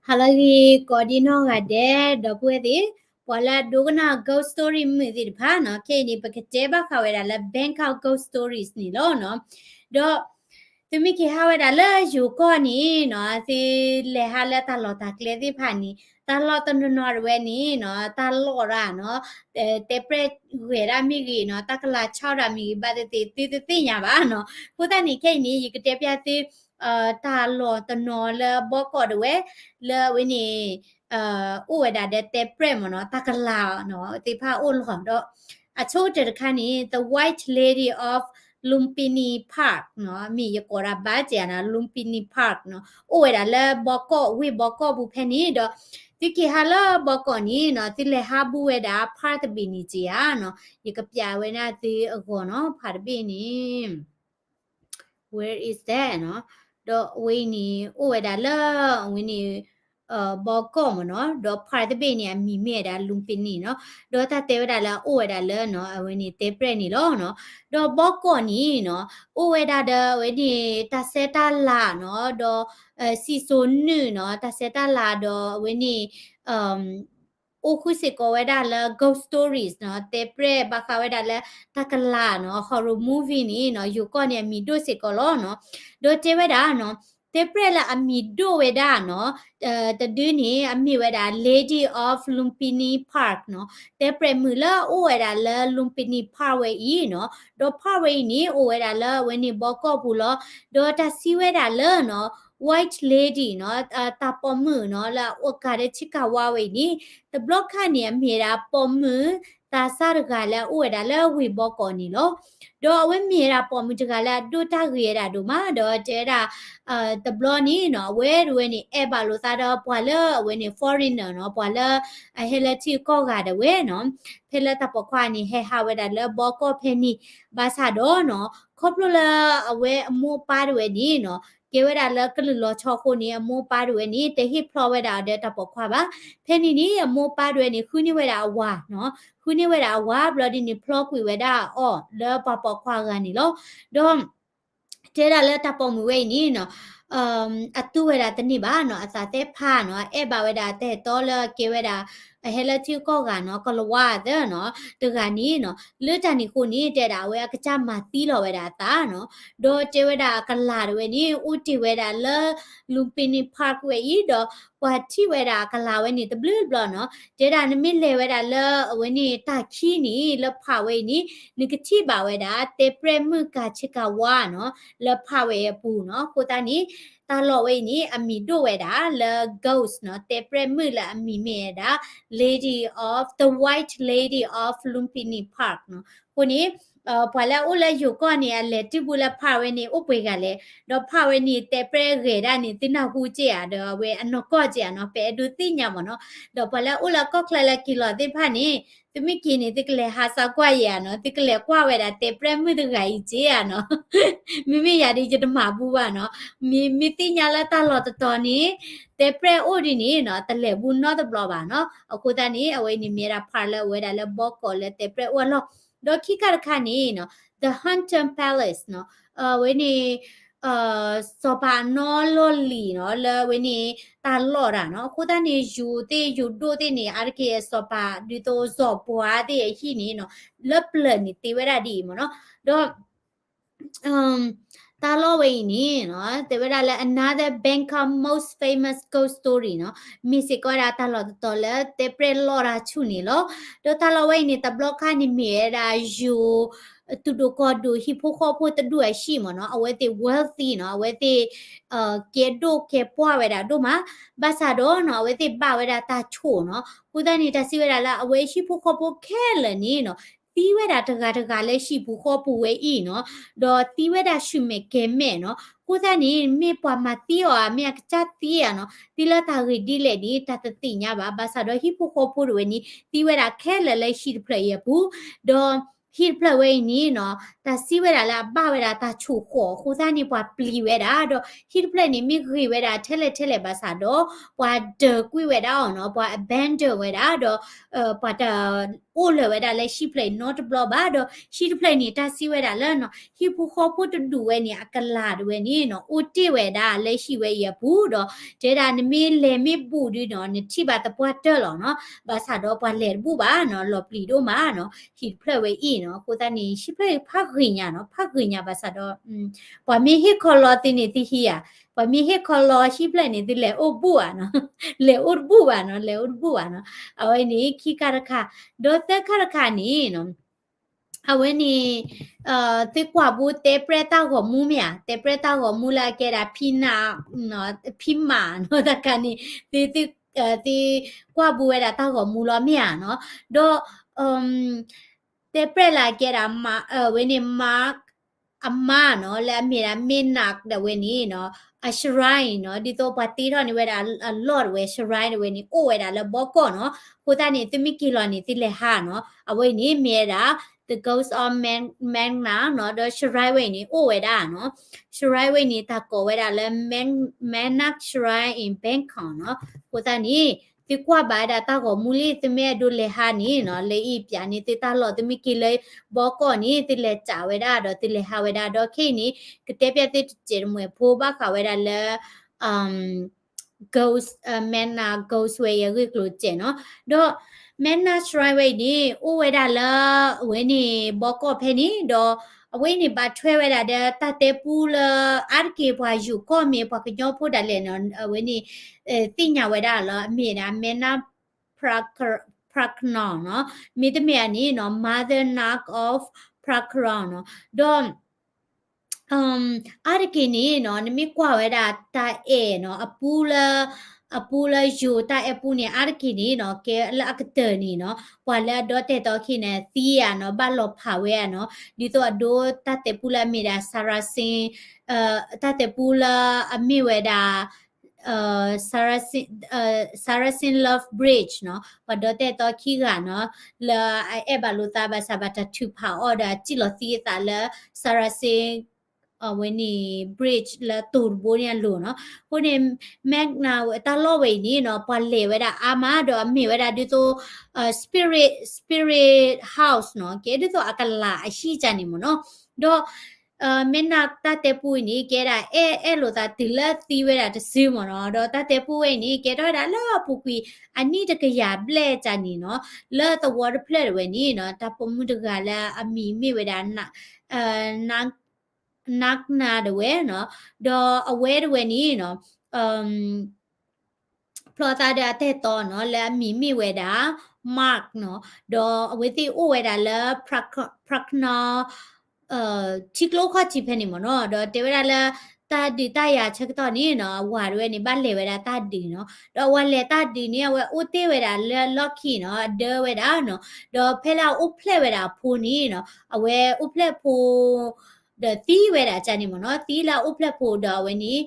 ဟါလၢအဂ့ၤ ကိးဒံနီၢ်ဂၤဒဲး ဒီပုၢ်ဝဲၢ်သ့ၣ်, ပှၤလၢအဒိကနၣ် ghost story မုာ်သ့ၣ်တဖၣ်နီၤ, ခဲအံၤန့ၣ် ပကတဲဘၣ်ဃးဝဲဒၣ်လၢ Bangkok ghost stories န့ၣ်လီၤနီၤ. ဒီး သုမ့ၢ်က့ၤဟးဝဲဒၣ်လၢယိၤကီၢ်န့ၣ်နီၤ, သုလဲၤဟးလၢတၢ်လီၢ်တၢ်ကျဲသ့ၣ်တဖၣ်န့ၣ် တၢ်လီၢ်တနီၤနီၤတဝဲန့ၣ်နီၤ, တၢ်လီၢ်ရၣ်နီၤ, တဲပြဲၣ်ဂဲၤဒၣ်မ့ၢ်ဂ့ၤနီၤ, တၢ်ကလၤဆီၣ်ဒၣ်မ့ၢ်ဂ့ၤ ဘၣ်သ့ၣ်သ့ၣ် သုတသ့ၣ်ညါဘၣ်နီၤ. အဃိသတးန့ၣ် ခဲအံၤန့ၣ် ယကတဲပျၢ်သု တၢ်လီၢ်တနီၤလၢဘီကီးတဝဲ, လၢအဝဲန့ၣ် အိၣ်ဝဲဒၣ်ဒီးတဲပြဲၣ်မ့ၢ်နီၤ, တၢ်ကလၤနီၤ သ့ၣ်တဖၣ်အိၣ်လီၤဒီး အဆိကတၢၢ်တခါန့ၣ် The White Lady of Lumpini Park နီၤ, မ့ၢ်ယကိးဒၣ်ဘၣ်က့ၤနီၤ Lumpini Park နီၤ, အိၣ်ဝဲဒၣ်လၢဘီကီး ဝ့ၢ်ဘီကီးပူၤဖဲန့ၣ်ဒီး သုက့ၤဟးလၢဘီကီးန့ၣ်နီၤ, သုလဲၤဟးဘူးဝဲဒၣ် park တဘ့ၣ်န့ၣ်က့ၤဧါနီၤ, ယကပျးဝဲဒၣ်သုအဂီၢ်နီၤ, park တဘ့ၣ်န့ၣ် Where is that နီၤ, ဒီးအဝဲအံၤန့ၣ် အိၣ်ဝဲဒၣ်လၢ အဝဲန့ၣ် ဘီကီးမ့ၢ်နီၤ, ဒီး park တဘ့ၣ်န့ၣ် အမံၤမ့ၢ်ဝဲဒၣ် Lumpini နီၤ, ဒီးတၢ်တဲဝဲဒၣ်လၢအအိၣ်ဝဲဒၣ်လၢနီၤ, အဝဲန့ၣ်တဲပြဲၣ်န့ၣ်လီၤနီၤ. ဒီးဘီကီးန့ၣ်နီၤ, အိၣ်ဝဲဒၣ်ဒီးအဝဲန့ၣ် တၢ်ဆဲးတၢ်လၤနီၤ, ဒီး စံၣ်စိၤနုာ်နီၤ, တၢ်ဆဲးတၢ်လၤဒီးအဝဲန့ၣ် အိၣ်ဃုာ်စ့ၢ်ကီးဝဲဒၣ်လၢ ghost stories နီၤ, တဲပြဲၣ်ဘၣ်ဃးဝဲဒၣ်လၢတၢ်ကလၤနီၤ, horror movie န့ၣ်နီၤ, ယိၤကီၢ်န့ၣ်အမံၤဒိၣ်စ့ၢ်ကီးလီၤနီၤ. ဒီးတဲဝဲဒၣ်နီၤ, တဲပြဲၣ်လၢအမံၤဒိၣ်ဝဲဒၣ်နီၤ, တဒုန့ၣ် အမ့ၢ်ဝဲဒၣ် Lady of Lumpini Park နီၤ, တဲပြဲၣ်မုာ်လၢအအိၣ်ဝဲဒၣ်လၢ Lumpini Park ဝဲအံၤနီၤ, ဒီး park ဝဲအံၤန့ၣ် အိၣ်ဝဲဒၣ်လၢအဝဲန့ၣ်ဘီကီးပူၤလီၤ. ဒီးတၢ်စံးဝဲဒၣ်လၢနီၤ White Lady နီၤ, တၢ်ပိာ်မုၣ်နီၤ လၢအအိၣ်ကးဒီးဆ့ကၤဝါဝဲအံၤန့ၣ် တဘျီခါန့ၣ် အမ့ၢ်ဝဲဒၣ်ပိာ်မုၣ်သးစၢ်တဂၤလၢအအိၣ်ဝဲဒၣ်လၢဝ့ၢ်ဘီကီးန့ၣ်လီၤ. ဒီးအဝဲမ့ၢ်ဝဲဒၣ်ပိာ်မုၣ်တဂၤလၢအဒိၣ်တၢ်ဂ့ၤဝဲဒၣ်ဒိၣ်မး, ဒီးတဲဝဲဒၣ် တဘျီန့ၣ်နီၤ အဝဲတဝဲန့ၣ် အဲၣ်ဘၣ်လိာ်သးဒီးပှၤလၢအဝဲန့ၣ် foreigner နီၤ, ပှၤလၢအဟဲလၢထံကီၢ်ဂၤဒၣ်ဝဲနီၤ, ဖဲလၢတၢ်ပိာ်ခွါန့ၣ် ဟဲဟးဝဲဒၣ်လၢဘီကီးဖဲန့ၣ်, ဘၣ်ဆၣ်ဒီးနီၤ ခီဖျိလၢအဝဲအမိၢ်အပၢ်တဝဲန့ၣ်နီၤ ကဲဝဲဒၣ်လၢကလုာ်လီၤဆီအဃိန့ၣ် အမိၢ်အပၢ်တဝဲန့ၣ် တဟ့ၣ်ဖျီဝဲဒၣ်အီၤဒီးတၢ်ပိာ်ခွါဘၣ်. ဖဲန့ၣ်န့ၣ် အမိၢ်အပၢ်တဝဲန့ၣ် ဃုန့ၢ်ဝဲဒၣ်အဝၤနီၤ, ဃုန့ၢ်ဝဲဒၣ်အဝၤ ဘျီဒ်န့ၣ် ဖျီကွံာ်ဝဲဒၣ်အီၤလၢပှၤပိာ်ခွါအဂၤန့ၣ်လီၤ. ဒီး တဲဒၣ်လၢတၢ်ပိာ်မုၣ်ဝဲအံၤန့ၣ်နီၤ အတူၢ်ဝဲဒၣ်တန့ၢ်ဘၣ်နီၤ, အသးသ့ၣ်ဖးနီၤ, အဲၣ်ဘၣ်ဝဲဒၣ်တၢ်အဲၣ်တီလၢကဲဝဲဒၣ် အဟဲလၢထံကီၢ်ဂၤနီၤ, ကလၤဝါသၢနီၤ, တဂၤန့ၣ်နီၤ, လၢတၢ်န့ၣ်အဃိန့ၣ် တဲဒၣ်အဝဲအကစၢ်မၤသံလီၤဝဲဒၣ်အသးနီၤ, ဒီးတဲဝဲဒၣ်အကလၤတဝဲန့ၣ် အိၣ်တ့ၢ်ဝဲဒၣ်လၢ Lumpini Park ဝဲအံၤ, ဒီးပှၤထံၣ်ဝဲဒၣ်အကလၤဝဲန့ၣ်တဘျုးဘျီနီၤ, တဲဒၣ်နမ့ၢ်လဲၤဝဲဒၣ်လၢအဝဲန့ၣ် တၢ်ခံန့ၣ် လၢ park ဝဲအံၤန့ၣ် နကထံၣ်ဘၣ်ဝဲဒၣ် တဲပြဲၣ်မုၣ်ကးဆ့ကၤဝါနီၤ, လၢ park ဝဲအပူၤနီၤ, အဃိသတးန့ၣ် တၢ်လီၢ်ဝဲအံၤန့ၣ် အမံၤဒိၣ်ဝဲဒၣ်လၢ ghost နီၤ, တဲပြဲၣ်မုၣ်လၢအမံၤမ့ၢ်ဝဲဒၣ် Lady of the White Lady of Lumpini Park နီၤ, အဃိန့ၣ် ပှၤလၢအအိၣ်လၢယိၤကီၢ်န့ၣ် အလဲၤတုၤဘူးလၢ park ဝဲန့ၣ် အိၣ်ပှဲၤဂၤလဲၣ်, ဒီး park ဝဲန့ၣ် တဲပြဲၣ်ဂဲၤဒၣ်န့ၣ် သုနၢ်ဟူက့ၤဧါ, ဒီးအဝဲအနီၢ်ကီၢ်က့ၤဧါနီၤ, ပအဲၣ်ဒိးသ့ၣ်ညါမ့ၢ်နီၤ, ဒီးပှၤလၢအအိၣ်လၢကီၢ်ချၢလၢက့ၤလီၤသ့ၣ်တဖၣ်န့ၣ် သုမ့ၢ်က့ၤန့ၣ် သုကလဲၤဟးစါကွၢ်ယဲဧါနီၤ, သုကလဲၤကွၢ်ဝဲဒၣ်တဲပြဲၣ်မုၣ်တဂၤအံၤက့ၤဧါနီၤ, မ့မ့ၢ်ယၤဒီးယတမၤဘူးဘၣ်နီၤ, မ့မ့ၢ်သ့ၣ်ညါလၢတၢ်လီၢ်တတီၤန့ၣ် တဲပြဲၣ်အိၣ်ဒ်န့ၣ်နီၤ တလဲၤဘူးနီတဘျီဘၣ်နီၤ, အဃိသတးန့ၣ် အဝဲန့ၣ်မ့ၢ်ဒၣ် park လၢအဝဲဒၣ်လၢဘီကီးလၢတဲပြဲၣ်အိၣ်အလီၢ်, ဒီးခံခါတခါန့ၣ်နီၤ The Haunted Palace နီၤ, အဝဲန့ၣ် စီၤပၤအနီလီၢ်လံၤနီၤ လၢအဝဲန့ၣ် တၢ်လီၢ်တၢ်နီၤ, အဃိသတးန့ၣ် ယိၤသ့ၣ်ယိၤဒိၣ်သ့ၣ်န့ၣ် အါတက့ၢ်စီၤပၤ ဒ်သိးစီၤပှၤသ့ၣ်အဟံၣ်န့ၣ်နီၤ လၢပျၢၤန့ၣ်တ့ဝဲဒၣ်ဒ်အံၤမ့ၢ်နီၤ, ဒီး တၢ်လီၢ်ဝဲအံၤန့ၣ်နီၤ တဲဝဲဒၣ်လၢ another Bangkok most famous ghost story နီၤ, မ့ၢ်စ့ၢ်ကီးဝဲဒၣ်တၢ်လီၢ်တတီၤလၢတဲပြဲၣ်လီၢ်တၢ်ဆူၣ်န့ၣ်လီၤ. ဒီးတၢ်လီၢ်ဝဲအံၤန့ၣ် တဘျီခါန့ၣ်မ့ၢ်ဝဲဒၣ်ယိၤ သူၣ်ဒိၣ်ကီၢ်ဒိၣ်ဟံၣ်ဖိဃီဖိတဒူၣ်အဟံၣ်မ့ၢ်နီၤ, အဝဲသ့ၣ် wealthy နီၤ, အဝဲသ့ၣ် ကဲဒိၣ်ကဲပှၢ်ဝဲဒၣ်ဒိၣ်မး, ဘၣ်ဆၣ်ဒီးနီၤ အဝဲသ့ၣ်ဘၣ်ဝဲဒၣ်တၢ်ဆိၣ်နီၤ, အဃိသတးန့ၣ် တၢ်စံးဝဲဒၣ်လၢအဝဲဟံၣ်ဖိဃီဖိခဲလၢာ်န့ၣ်နီၤ သံဝဲဒၣ်တဂၤတဂၤလၢဟံၣ်ပူၤဃီပူၤဝဲအံၤနီၤ, ဒီးသံဝဲဒၣ်ဆူၣ်မဲာ်ကဲၤမဲာ်နီၤ, အဃိသတးန့ၣ် မ့ၢ်ပှၤမၤသံအီၤဧါ မ့ၢ်အကစၢ်သံဧါနီၤ, သံလၢတၢ်ဂ့ၢ်ဒ်လဲၣ်န့ၣ် တၢ်တသ့ၣ်ညါဘၣ်, ဘၣ်ဆၣ်ဒီးဟံၣ်ဖိဃီဖိတဝဲန့ၣ် သံဝဲဒၣ်ခဲလၢာ်လၢဟံၣ်တဖျၢၣ်အံၤအပူၤ, ဒီး ဟံၣ်တဖျၢၣ်ဝဲအံၤန့ၣ်နီၤ တၢ်စံးဝဲဒၣ်လၢအဘၣ်ဝဲဒၣ်တၢ်ဆိၣ်ဃီၣ်, အဃိသတးန့ၣ် ပှၤပျံၤဝဲဒၣ်, ဒီးဟံၣ်တဖျၢၣ်န့ၣ် မ့ၢ်ဂ့ၤဝဲဒၣ်ထဲလဲၣ်ထဲလဲၣ်ဘၣ်ဆၣ်ဒီး ပှၤဒၢးကွံာ်ဝဲဒၣ်အီၤနီၤ, ပှၤ abandon ဝဲဒၣ်, ဒီး ပှၤတ အိၣ်လၢၤဝဲဒၣ်လၢဟံၣ်ဖျၢၣ်အံၤနီတဘျီဘၣ်, ဒီးဟံၣ်တဖျၢၣ်အံၤန့ၣ် တၢ်စံးဝဲဒၣ်လၢနီၤ ဟံၣ်ဖိဃီဖိတဒူၣ်ဝဲန့ၣ် အကလၤတဝဲန့ၣ်နီၤ အိၣ်တ့ၢ်ဝဲဒၣ်လၢဟံၣ်ဝဲအံၤအပူၤ, ဒီးတဲဒၣ်နမ့ၢ်လဲၤမ့ၢ်ဘူးဒုးနီၤ နထံၣ်ဘၣ်သပှၢ်တၢၢ်လီၤနီၤ, ဘၣ်ဆၣ်ဒီးပှၤလဲၤတဘူးဘၣ်နီၤ လီၤပျံၤဒိၣ်မးနီၤ ဟံၣ်တဖျၢၣ်ဝဲအံၤနီၤ, အဃိသတးန့ၣ် ဟံၣ်ဖျၢၣ်အံၤဖးဂ့ၤညါနီၤ ဖးဂ့ၤညါဘၣ်ဆၣ်ဒီး ပှၤမ့ၢ်ဟ့ၣ်ခီလီသုန့ၣ်သုဟံးဧါ, ပှၤမ့ၢ်ဟ့ၣ်ခီလီဟံၣ်ဖျၢၣ်န့ၣ် သုလဲၤအိၣ်တဘူးဧါနီၤ, လဲၤအိၣ်တဘူးဘၣ်နီၤ လဲၤအိၣ်တဘူးဘၣ်နီၤ, အဝဲန့ၣ်ခံခါတခါ, ဒီးသၢခါတခါန့ၣ်နီၤ အဝဲန့ၣ် သုကွၢ်ဘိတဲပြဲၢ်တၢ်ဂီၤမူမ့ၢ်ဧါ, တဲပြဲၢ်တၢ်ဂီၤမူလၢအကဲဒၣ် ဖံနး ဖံမးနီၤ တခါန့ၣ် သု သုကွၢ်ဘိဝဲဒၣ်တၢ်ဂီၤမူလီၤမ့ၢ်ဧါနီၤ, ဒီး တဲပြဲၢ်လၢအကဲဒၣ် ဝဲန့ၣ် Mark အမါနီၤ လၢအမ့ၢ်ဒၣ် Menard ဒၣ်ဝဲန့ၣ်နီၤ အ shrine နီၤ ဒ်သိးပှၤတ့ထီၣ်န့ၢ်ဝဲဒၣ်အလီၢ်ဒၣ်ဝဲ shrine ဒၣ်ဝဲန့ၣ် အိၣ်ဝဲဒၣ်လၢဘီကီၢ်နီၤ, အဃိသတးန့ၣ် သုမ့ၢ်က့ၤလီၤန့ၣ် သုလဲၤဟးနီၤ, အဝဲအံၤန့ၣ်မ့ၢ်ဝဲဒၣ် The Ghost of Man- Menard နီၤ, ဒီး shrine ဝဲအံၤန့ၣ် အိၣ်ဝဲဒၣ်နီၤ, shrine ဝဲအံၤန့ၣ် တၢ်ကိးဝဲဒၣ်လၢ Man- Menard Shrine in Bangkok နီၤ, အဃိသတးန့ၣ် သုကွၢ်ဘၣ်ဝဲဒၣ်တၢ်ဂီၤမူလံ သုမ့ၢ်အဲၣ်ဒိးလဲၤဟးန့ၣ်နီၤ လၢအံၤပၠးန့ၢ်သုတၢ်လီၢ် သုမ့ၢ်က့ၤလၢဘီကီၢ်န့ၣ် သုလဲၤစးဝဲဒၣ်ဒီး သုလဲၤဟးဝဲဒၣ်ဒီး ခဲအံၤန့ၣ် ကတဲပျးသုတစဲးတမှဲၤဖိဘၣ်ဃးဝဲဒၣ်လၢ ghost, Menard ghost ဝဲအံၤအဂ့ၢ်ကျိၤတစဲးနီၤ, ဒီး Menard Shrine ဝဲအံၤန့ၣ် အိၣ်ဝဲဒၣ်လၢ အဝဲန့ၣ် ဘီကီၢ်ဖဲန့ၣ် ဒီး အဝဲအံၤန့ၣ် ဘၣ်ထွဲဝဲဒၣ်ဒီးတၢ်တဲပူလၢ အါတက့ၢ်ပှၤယိၤကီၢ်မ့ၢ်ပှၤကညီဖိဒၣ်လဲာ်နီၤ အဝဲန့ၣ် သ့ၣ်ညါဝဲဒၣ်လၢအမ့ၢ်ဒၣ် Menard Prac- Pracknor နီၤ, မ့တမ့ၢ်ဧါန့ၣ်နီၤ Mother Nag of Pracknor နီၤ, ဒီး အါတက့ၢ်န့ၣ်နီၤ နမ့ၢ်ကွၢ်ဝဲဒၣ်တၢ်အဲၣ်နီၤ အပူလၢ အပူလၢယိၤတၢ်အဲၣ်ပူန့ၣ် အါတက့ၢ်န့ၣ်နီၤ ကဲလၢအကတၢၢ်န့ၣ်နီၤ ပှၤလၢအဒီတဲာ်တီခံန့ၣ် သံဧါနီၤ ဘၣ်လီၤဖးဝဲဧါနီၤ ဒ်သိးအဒိတၢ်တဲပူလၢအမ့ၢ်ဒၣ် Saracen တၢ်တဲပူလၢအမ့ၢ်ဝဲဒၣ် Saracen, Saracen Love Bridge နီၤ ပှၤဒီတဲာ်တီခံဂၤနီၤ လၢအအဲၣ်ဘၣ်လိာ်သးဘၣ်ဆၣ်ဘၣ်တၢ်ထုးဖးအီၤဒီးအစံၣ်လီၤသံအသးလၢ Saracen အဝဲန့ၣ် bridge လၢတိၤတဘိန့ၣ်အလိၤနီၤ အဃိန့ၣ် Menard တၢ်လီၢ်ဝဲအံၤန့ၣ်နီၤ ပှၤလဲၤဝဲဒၣ်အါမးဒီးအမ့ၢ်ဝဲဒၣ်ဒ်သိး spirit, spirit house နီၤ ကဲဒ်သိးအကလၤအဟံၣ်ကန့ၣ်မ့ၢ်နီၤ ဒီး Menard တၢ်တဲပူအံၤန့ၣ် ကဲဒၣ်အဲၣ်အဲၣ်လိာ်သးတုၤလၢသံဝဲဒၣ်တစုမ့ၢ်နီၤ ဒီးတၢ်တဲပူဝဲအံၤန့ၣ် ကဲထီၣ်ဝဲဒၣ်လၢအပူၤကွံာ်အနံၣ်တကယၤဘျဲၣ်ကန့ၣ်နီၤ လၢသဝီတဖျၢၣ်တဝဲန့ၣ်နီၤ တၢ်ပိာ်မုၣ်တဂၤလၢအမံၤမ့ၢ်ဝဲဒၣ် နးနးဒၣ်ဝဲနီၤ ဒီးအဝဲတဝဲန့ၣ်နီၤ ဖျီသးဒီးအတၢ်အဲၣ်တီနီၤ လၢအမံၤမ့ၢ်ဝဲဒၣ် Mark နီၤ ဒီးအဝဲသ့ၣ်အိၣ်ဝဲဒၣ်လၢ Pracknor ထံကျိခီၣ်ထံးဖဲန့ၣ်မ့ၢ်နီၤ ဒီးတဲဝဲဒၣ်လၢ တၢ်ဒုးတၢ်ယၤဆၢကတီၢ်န့ၣ်နီၤ အဝၤတဝဲန့ၣ် ဘၣ်လဲၤဝဲဒၣ်တၢ်ဒုးနီၤ ဒီးအဝၤလဲၤတၢ်ဒုးန့ၣ် အဝဲအိၣ်တ့ၢ်ဝဲဒၣ်လၢလီၢ်ခံနီၤ အဒၢဝဲဒၣ်နီၤ ဒီးဖဲလၢအအိၣ်ဖျဲၣ်ဝဲဒၣ်အဖိန့ၣ်နီၤ အဝဲအိၣ်ဖျဲၣ်ဖိ ဒီးသံဝဲဒၣ်ကန့ၣ်မ့ၢ်နီၤ သံလၢအအိၣ်ဖျဲၣ်ဖိဒီးအဝဲန့ၣ်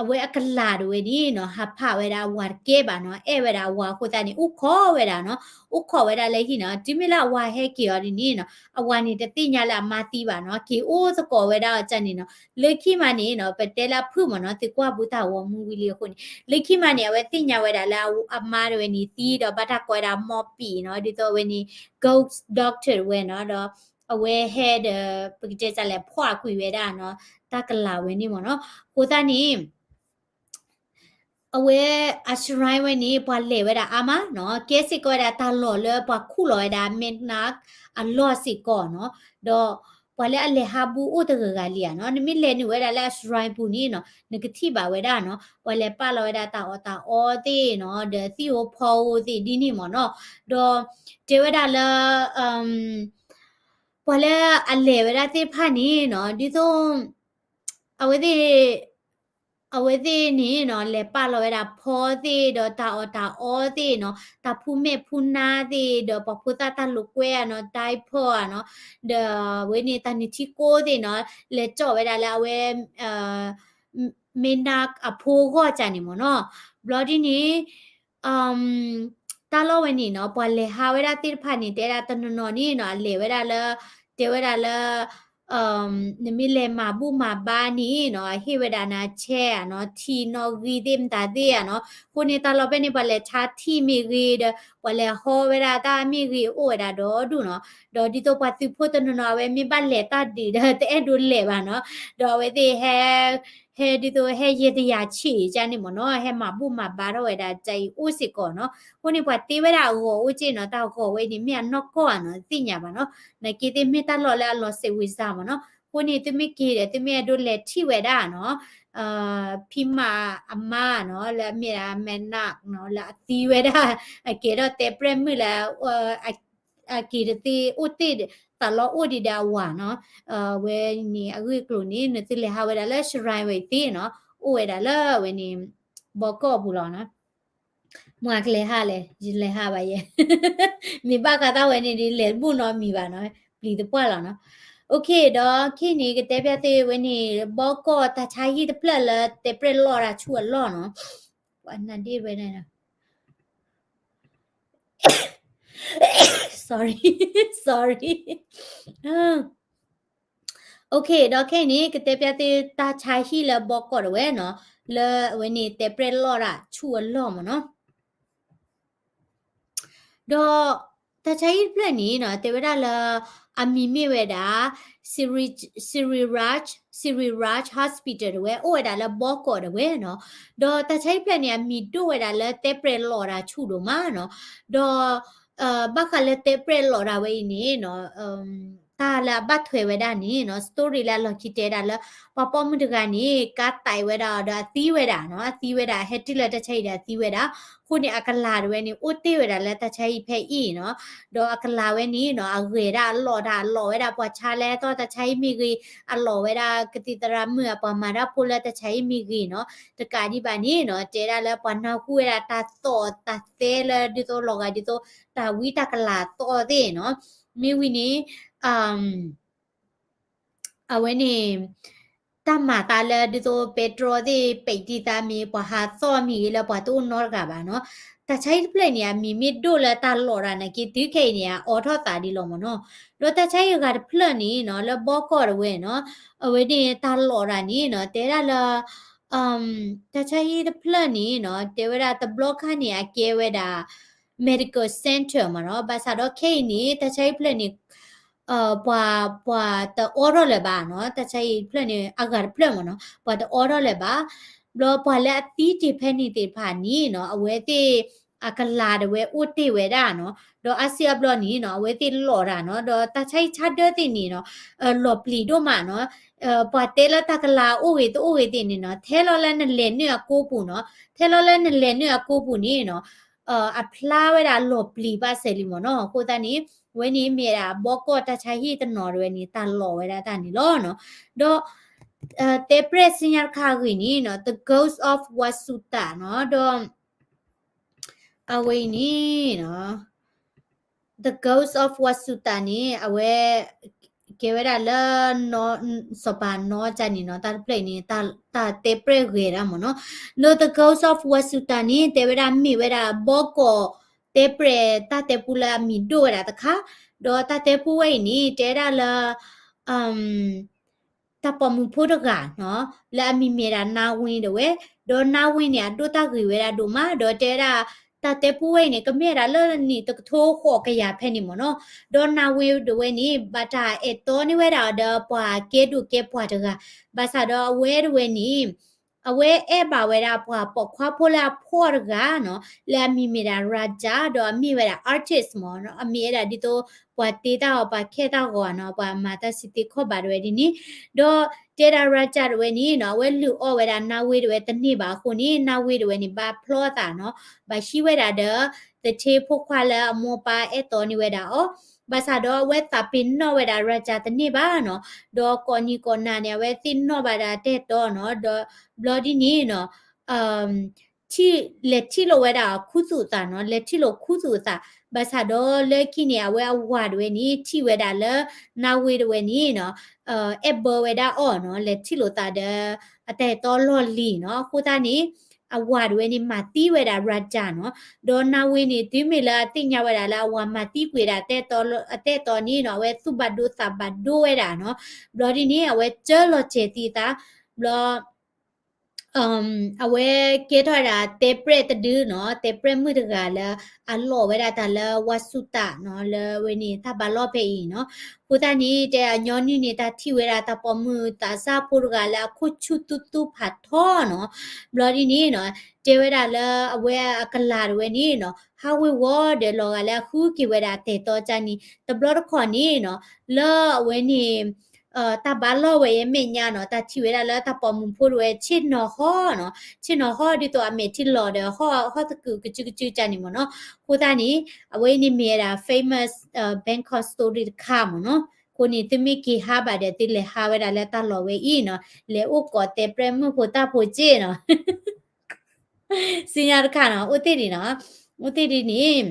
အဝဲအကလၤတဝဲန့ၣ်နီၤ ဟးဖးဝဲဒၣ်အဝၤတကဲဘၣ်နီၤ အဲၣ်ဝဲဒၣ်အဝၤအဃိသတးန့ၣ် အိၣ်ခိးဝဲဒၣ်နီၤ အိၣ်ခိးဝဲဒၣ်လၢဟံၣ်နီၤ တုၤမ့ၢ်လၢအဝၤဟဲက့ၤအီၤဒ်န့ၣ်နီၤ အဝၤန့ၣ်တသ့ၣ်ညါလၢအမါသံဘၣ်နီၤ က့ၤအိၣ်သကိးဝဲဒၣ်အီၤကန့ၣ်နီၤ လၢခံမးန့ၣ်နီၤ ပတဲလၢအဖုၣ်မ့ၢ်နီၤ သုကွၢ်ဘူးတၢ်ဂီၤမူဝံၤလံအဃိန့ၣ် လၢခံမးန့ၣ် အဝဲသ့ၣ်ညါဝဲဒၣ်လၢအမါတဝဲန့ၣ်သံဒီးဘၣ်တၢ်ကိးဝဲဒၣ် မီၢ်ပံၤနီၤ ဒ်သိးအဝဲန့ၣ် ghost doctor တဝဲနီၤ ဒီး အဝဲဟဲဒီး ပကတဲစၢ်လဲၣ်ဖီၣ်အကွံာ်ဝဲဒၣ်နီၤ တၢ်ကလၤဝဲန့ၣ်မ့ၢ်နီၤ အဃိသတးန့ၣ် အဝဲအ shrine ဝဲန့ၣ် ပှၤလဲၤဝဲဒၣ်အါမးနီၤ ကဲစ့ၢ်ကီးဝဲဒၣ်တၢ်လီၢ်လၢပှၤခူၣ်လီၤဝဲဒၣ် Menard အလီၢ်စ့ၢ်ကီးနီၤ ဒီးပှၤလၢအလဲၤဟးဘူးအိၣ်တဂၤဂၤလံဧါနီၤ နမ့ၢ်လဲၤနုာ်ဝဲဒၣ်လၢအ shrine ပူၤန့ၣ်နီၤ နကထံၣ်ဘၣ်ဝဲဒၣ်နီၤ ပှၤလဲၤပာ်လီၤဝဲဒၣ်တၢ်အီၣ်တၢ်အီသ့ၣ်နီၤ ဒီးသံၣ်ဧိၤဖီဧိၤသ့ၣ်ဒ်န့ၣ်မ့ၢ်နီၤ ဒီးတဲဝဲဒၣ်လၢ ပှၤလၢအလဲၤဝဲဒၣ်သ့ၣ်တဖၣ်န့ၣ်နီၤ ဒ်သိး အဝဲသ့ၣ် အဝဲသ့ၣ်န့ၣ်နီၤ လဲၤပာ်လီၤဝဲဒၣ်ဖီသ့ၣ်ဒီးတၢ်အီၣ်တၢ်အီသ့ၣ်နီၤ တၢ်ဖူမဲာ်ဖူနါသ့ၣ် ဒီးပှၤဖိသၣ်တၢ်လိာ်ကွဲဧါနီၤ diaper ဧါနီၤ ဒီးအဝဲန့ၣ်တၢ်နုၢ်ထံကိသ့ၣ်နီၤ လဲၤကၠီၣ်ဝဲဒၣ်လၢအဝဲ Menard အဖိအဂီၢ်ကန့ၣ်မ့ၢ်နီၤ ဘျီဒ်န့ၣ် တၢ်လီၢ်ဝဲန့ၣ်နီၤ ပှၤလဲၤဟးဝဲဒၣ်သ့ၣ်တဖၣ်န့ၣ် တဲဒၣ်တနီၤနီၤန့ၣ်နီၤ အလဲၤဝဲဒၣ်လၢ တဲဝဲဒၣ်လၢ နမ့ၢ်လဲၤမၤဘူၣ်မၤဘါန့ၣ်နီၤ အဟ့ၣ်ဝဲဒၣ်နၤ chair နီၤ ထံနီၣ်ဂံၢ်သ့ၣ်မတၤသ့ၣ်ဧါနီၤ. အဃိန့ၣ်တၢ်လီၢ်ဖဲန့ၣ် ပှၤလဲၤဆါထံမ့ၢ်ဂ့ၤဒီး ပှၤလဲၤဟီဝဲဒၣ်တၢ်မ့ၢ်ဂ့ၤအိၣ်ဝဲဒၣ်ဒီဒူၣ်နီၤ. ဒီးဒ်သိးပှၤသုးဖိတနီၤနီၤ အဝဲမ့ၢ်ဘၣ်လဲၤတၢ်ဒုးဒီး တအဲၣ်ဒိးလဲၤဘၣ်နီၤ. ဒီးအဝဲသ့ၣ်ဟဲ ဟဲဒ်သိးဟဲယဲၢ်တယၤဆံးကန့ၣ်မ့ၢ်နီၤ ဟဲမၤဘူၣ်မၤဘါထီၣ်ဝဲဒၣ်ကအံၤအိၣ်စ့ၢ်ကီးနီၤ. အဃိန့ၣ် ပှၤတ့ဝဲဒၣ်အဂီၤအိၣ်က့နီၤ တၢ်ဂီၤဝဲအံၤန့ၣ် မ့ၢ်အနီၢ်ကီၢ်ဧါနီၤ သ့ၣ်ညါဘၣ်နီၤ. နာ်က့သ့ၣ်မ့ၢ်တၢ်လီၢ်လၢအလီၤစဲးဝံၤစၢ်မ့ၢ်နီၤ. အဃိန့ၣ် သုမ့ၢ်က့ၤဒီး သုမ့ၢ်အဲၣ်ဒိးလဲၤထံၣ်ဝဲဒၣ်နီၤ ဖံမၤအမါနီၤ လၢအမ့ၢ်ဒၣ်မဲနၢ်နီၤ လၢအသံဝဲဒၣ် အကဲထီၣ်တဲပြဲၣ်မုၣ်လၢ အက့ၤတသ့အိၣ်တ့ၢ် သးလီအိၣ်ဒံးဒီးအဝၤနီၤ. ဝဲန့ၣ်အဂ့ၢ်အကျိၤန့ၣ် နသုလဲၤဟးဝဲဒၣ်လၢ shrine ဝဲအံၤသ့နီၤ အိၣ်ဝဲဒၣ်လၢဝဲန့ၣ် ဘီကီၢ်ပူၤလီၤနီၤ. မ့ၢ်ကလဲၤဟးလဲၣ် ယလဲၤဟးဘၣ်ယဲ မ့ၢ်ဘၣ်ဃးသးဝဲန့ၣ်ဒီး လဲၤတဘူၣ်နီတမံၤဘၣ်နီၤ ပျံၤသပှၢ်လီၤနီၤ. အိၣ်ခ့ ဒီးခဲအံၤန့ၣ် ကတဲပျၢ်သုဝဲန့ၣ် ဘီကီၢ်တၢ်ဆါဟံၣ်တဖျၢၣ်လၢတဲပြဲၣ်လီၢ်တၢ်ဆူၣ်အလီၢ်နီၤ. ပှၤနဒ့ဝဲဒၣ် sorry sorry အိၣ်ခ့ ဒီးခဲအံၤန့ၣ် ကတဲပျၢ်သုတၢ်ဆါဟံၣ်လၢဘီကီၢ်တဝဲနီၤ လၢအဝဲန့ၣ်တဲပြဲၣ်လီၢ်တၢ်ဆူၣ်အလီၢ်မ့ၢ်နီၤ. ဒီးတၢ်ဆါဟံၣ်တဖျၢၣ်န့ၣ်နီၤ တဲဝဲဒၣ်လၢ အမံၤမ့ၢ်ဝဲဒၣ် Sri Raj Sri Raj Hospital တဝဲ အိၣ်ဝဲဒၣ်လၢဘီကီၢ်တဝဲနီၤ. ဒီးတၢ်ဆါဟံၣ်တဖျၢၣ်န့ၣ် အမံၤဒိၣ်ဝဲဒၣ်လၢတဲပြဲၣ်လီၢ်တၢ်ဆူၣ်ဒိၣ်မးနီၤ. ဒီး ဘၣ်ဃးလၢတဲပြဲၣ်လီၢ်တၢ်ဝဲအံၤန့ၣ်နီၤ တၢ်လၢအဘၣ်ထွဲဝဲဒၣ်န့ၣ်နီၤ story လၢအလီၢ်ခံတဲဒၣ်လၢ ပှၤပိာ်မုၣ်တဂၤန့ၣ် ကါတဲာ်ဝဲဒၣ်ဒီးအသံဝဲဒၣ်နီၤ အသံဝဲဒၣ် ဟဲတုၤလၢတၢ်ဆါဟံၣ်ဒီးအသံဝဲဒၣ်. အဃိန့ၣ် အကလၤတဝဲန့ၣ် အိၣ်တ့ၢ်ဝဲဒၣ်လၢတၢ်ဆါဟံၣ်ဖဲအံၤနီၤ. ဒီးအကလၤဝဲန့ၣ်နီၤ အဂဲၤဒၣ်အလီၢ်တၢ်အလီၢ်ဝဲဒၣ် ပှၤဆါလဲအသီတၢ်ဆါဟံၣ်မ့ၢ်ဂ့ၤ အလီၢ်ဝဲဒၣ်ကသံၣ်သရၣ်မုၣ်အပှၤမၤတၢ်ဖိလၢတၢ်ဆါဟံၣ်မ့ၢ်ဂ့ၤနီၤ. တကးဒံးဘၣ်န့ၣ်နီၤ တဲဒၣ်လၢပှၤနၢ်ဟူဝဲဒၣ်တၢ်သီၣ်တၢ်သဲလၢဒ်သိးလီၤဂာ်ဒ်သိး တၢ်ဝံတၢ်ကလၤသီၣ်သ့ၣ်နီၤ. မ့ၢ်ဝံၤန့ၣ် အဝဲန့ၣ် တၢ်မၤသးလၢဒ်သိးပဲတြီသ့ၣ် ပဲာ်တံၢ်သးမ့ၢ် ပှၤဟးသီၣ်မ့ၢ်ဂ့ၤလၢပှၤတအိၣ်နီတဂၤဘၣ်နီၤ. တၢ်ဆါဟံၣ်တဖျၢၣ်န့ၣ် အမံၤမ့ၢ်ဒိၣ်လၢတၢ်လီၢ်တၢ်နာ်က့ တုၤခဲအံၤန့ၣ် အအိးထီၣ်သးဒ်လီၤမ့ၢ်နီၤ. ဒီးတၢ်ဆါဟံၣ်အဂၤတဖျၢၣ်န့ၣ်နီၤ လၢဘီကီၢ်တဝဲနီၤ အဝဲန့ၣ်တၢ်လီၢ်တၢ်န့ၣ်နီၤ တဲဒၣ်လၢ တၢ်ဆါဟံၣ်တဖျၢၣ်န့ၣ်နီၤ တဲဝဲဒၣ်တဘျီခါန့ၣ် အကဲဝဲဒၣ် medical center မ့ၢ်နီၤ. ဘၣ်ဆၣ်ဒီးခဲအံၤန့ၣ် တၢ်ဆါဟံၣ်တဖျၢၣ်န့ၣ် ပှၤ ပှၤတအိးထီၣ်လၢၤဘၣ်နီၤ. တၢ်ဆါဟံၣ်တဖျၢၣ်န့ၣ် အဂၤတဖျၢၣ်မ့ၢ်နီၤ ပှၤတအိးထီၣ်လၢၤဘၣ်. ဘျီပှၤလၢအသံတ့ၢ်ဖဲန့ၣ်သ့ၣ်တဖၣ်န့ၣ်နီၤ အဝဲသ့ၣ်အကလၤတဝဲအိၣ်တ့ၢ်ဝဲဒၣ်နီၤ. ဒီးအါစုအါဘျီန့ၣ်နီၤ အဝဲသ့ၣ်လီၢ်တၢ်နီၤ ဒီးတၢ်ဆါဟံၣ်ဆါဒၢသ့ၣ်န့ၣ်နီၤ လီၤပျံၤဒိၣ်မးနီၤ. ပှၤတဲလၢတၢ်ကလၤအိၣ်ဂ့ၤတအိၣ်ဂ့ၤသ့ၣ်န့ၣ်နီၤ ထဲလီၤလၢနလဲၤနုာ်အကိပူၤနီၤ ထဲလီၤလၢနလဲၤနုာ်အကိပူၤန့ၣ်နီၤ အဖျါဝဲဒၣ်လီၤပျံၤဘၣ်စဲးလံမ့ၢ်နီၤ. အဃိသတးန့ၣ် ဝဲန့ၣ်မ့ၢ်ဝဲဒၣ်ဘီကီၢ်တၢ်ဆါဟံၣ်တနီၤတဝဲန့ၣ် တၢ်လီၢ်ဝဲဒၣ်တၢ်န့ၣ်လီၤနီၤ. ဒီး တဲပြဲၣ်ဆူညါတခါအဂ့ၢ်န့ၣ်နီၤ The Ghost of Wasuta နီၤ ဒီး အဝဲအံၤန့ၣ်နီၤ The Ghost of Wasuta န့ၣ် အဝဲ ကဲဝဲဒၣ်လၢ စီၤပၤနီၢ်ကၢ်န့ၣ်နီၤ တၢ်တဖျၢၣ်အံၤန့ၣ် တၢ်တဲပြဲၣ်ဂဲၤဒၣ်မ့ၢ်နီၤ. ဒီး The Ghost of Wasuta န့ၣ် တဲဝဲဒၣ်မ့ၢ်ဝဲဒၣ်ဘီကီၢ်တဲပြဲၣ် တၢ်တဲပူလၢအမံၤဒိၣ်ဝဲဒၣ်တခါ, ဒီးတၢ်တဲပူဝဲအံၤန့ၣ် တဲဒၣ်လၢ တၢ်ပိာ်မုၣ်ဖိတဂၤနီၤ လၢအမံၤမ့ၢ်ဒၣ် နါဝ့ တဝဲ, ဒီးနါဝ့န့ၣ် အဒိၣ်တၢ်ဂ့ၤဝဲဒၣ်ဒိၣ်မး, ဒီးတဲဝဲဒၣ် တၢ်တဲပူဝဲအံၤန့ၣ် ကမ့ၢ်ဝဲဒၣ်လၢနံၣ်တကထိဃိးကယၤဖဲန့ၣ်မ့ၢ်နီၤ, ဒီးနါဝ့တဝဲန့ၣ် ဘၣ်တၢ်အဲၣ်တီန့ၢ်ဝဲဒၣ်ဒီးပှၤကဲဒိၣ်ကဲပှၢ်တဂၤ, ဘၣ်ဆၣ်ဒီးအဝဲတဝဲန့ၣ် အဝဲအဲၣ်ဘၣ်ဝဲဒၣ်ပှၤပိာ်ခွါဖိလၢအဖှီၣ်တဂၤနီၤ လၢအမံၤမ့ၢ်ဒၣ် Raja ဒီးအမ့ၢ်ဝဲဒၣ် artist မ့ၢ်နီၤ, အမ့ၢ်ဝဲဒၣ်ဒ်သိး ပှၤတ့တၢ်ဂီၤ ပှၤခဲတၢ်ဂီၤနီၤ, ပှၤမၤတၢ်စံးသ့ခီၣ်ဘၣ်တဝဲဒ်န့ၣ်, ဒီးတဲဒၣ် Raja တဝဲန့ၣ်နီၤ အဝဲလုၢ်အီၣ်ဝဲဒၣ်နါဝ့တဝဲတန့ၢ်ဘၣ်အဃိန့ၣ် နါဝ့တဝဲန့ၣ် ဘၣ်ဖျီအသးနီၤ, ဘၣ်ဟံးဝဲဒၣ်ဒီး သထ့ဖိခွါလၢအမိၢ်ပၢ်အဲၣ်တီန့ၢ်ဝဲဒၣ်အီၤ, ဘၣ်ဆၣ်ဒီးအဝဲသးပ့ၤနီၣ်ဝဲဒၣ် Raja တန့ၢ်ဘၣ်နီၤ, ဒီးကိးနံၤကိးနၤန့ၣ် အဝဲသ့ၣ်နီၣ်ဘၣ်ဒၣ်တၢ်အဲၣ်တီနီၤ, ဒီးဘျီဒ်န့ၣ်နီၤ ထံၣ် လဲၤထံၣ်လိာ်ဝဲဒၣ်ခူသူၣ်အသးနီၤ, လဲၤထံၣ်လိာ်ခူသူၣ်အသး, ဘၣ်ဆၣ်ဒီးလၢခံန့ၣ် အဝဲအဝၤတဝဲန့ၣ် ထံၣ်ဝဲဒၣ်လၢ နါဝ့တဝဲန့ၣ်နီၤ အဲၣ်ဘၢဝဲဒၣ်အီၤနီၤ, လဲၤထံၣ်လိာ်သးဒီး အတၢ်အဲၣ်တီလီၢ်လံၤနီၤ, အဃိသတးန့ၣ် အဝၤတဝဲန့ၣ် မၤသံဝဲဒၣ် Raja နီၤ. ဒီးနၤဝ့ၤန့ၣ် တုၤမ့ၢ်လၢအသ့ၣ်ညါဝဲဒၣ်လၢအဝၤမၤသံကွံာ်ဒၣ် အသဲတီၤန့ၣ်နီၤ အဝဲသူၣ်ဘၣ်ဒိသးဘၣ်ဒိဝဲဒၣ်နီၤ. ဘျီဒ်န့ၣ် အဝဲစၢလီၤစဲၤသံအသး, ဘျီ အဝဲကဲထီၣ်ဝဲဒၣ်တဲပြဲၣ်တဒုနီၤ, တဲပြဲၣ်မုၣ်တဂၤလၢ အလီၤဝဲဒၣ်တၢ်လၢဝါဆူၣ်တၢ်နီၤ, လၢဝဲန့ၣ်တၢ်ဘၣ်လီၢ်ဖဲအံၤနီၤ. အဃိသတးန့ၣ် တဲအညီနုၢ်န့ၣ် တၢ်ထံၣ်ဝဲဒၣ်တၢ်ပိာ်မုၣ်သးစၢ်ဖိတဂၤလၢအခိၣ်ဆူၣ်သူၣ်သူၣ်ဖးထီနီၤ. ဘျီဒ်န့ၣ်နီၤ တဲဝဲဒၣ်လၢအဝဲအကလၤတဝဲန့ၣ်နီၤ ဟးဝ့ၤဝီၤဒီးလီၤဂာ်လၢအဃုက့ၤဝဲဒၣ်အတဲာ်တီကၢ်န့ၣ် တဘျီတခီၣ်န့ၣ်နီၤ လၢအဝဲန့ၣ် တၢ်ဘၣ်လီၢ်ဝဲအမဲာ်ညါနီၤ တၢ်ထံၣ်ဝဲဒၣ်လၢတၢ်ပိာ်မုၣ်ဖိတဝဲဆ့ၣ်နီၤဟီနီၤ, ဆ့ၣ်နီၤဟီဒ်သိးအမဲာ်ထံလီၤဒီး ဟီၣ်ဟီၣ်သကုၤကစုကစုကၢ်န့ၣ်မ့ၢ်နီၤ. အဃိသတးန့ၣ် အဝဲအံၤန့ၣ်မ့ၢ်ဝဲဒၣ် famous Bangkok story တခါမ့ၢ်နီၤ. အဃိန့ၣ် သုမ့ၢ်က့ၤဟးဘၣ်ဒီး သုလဲၤဟးဝဲဒၣ်လၢတၢ်လီၢ်ဝဲအံၤနီၤ, လဲၤအိၣ်ကိးတဲပြဲၣ်မုၣ်ဖိတၢ်ဖိစ့ၢ်နီၤ စံၣ်ညီၣ်တခါနီၤ အိၣ်သ့ၣ်ဒ်နီၤ, အိၣ်သ့ၣ်ဒ်န့ၣ်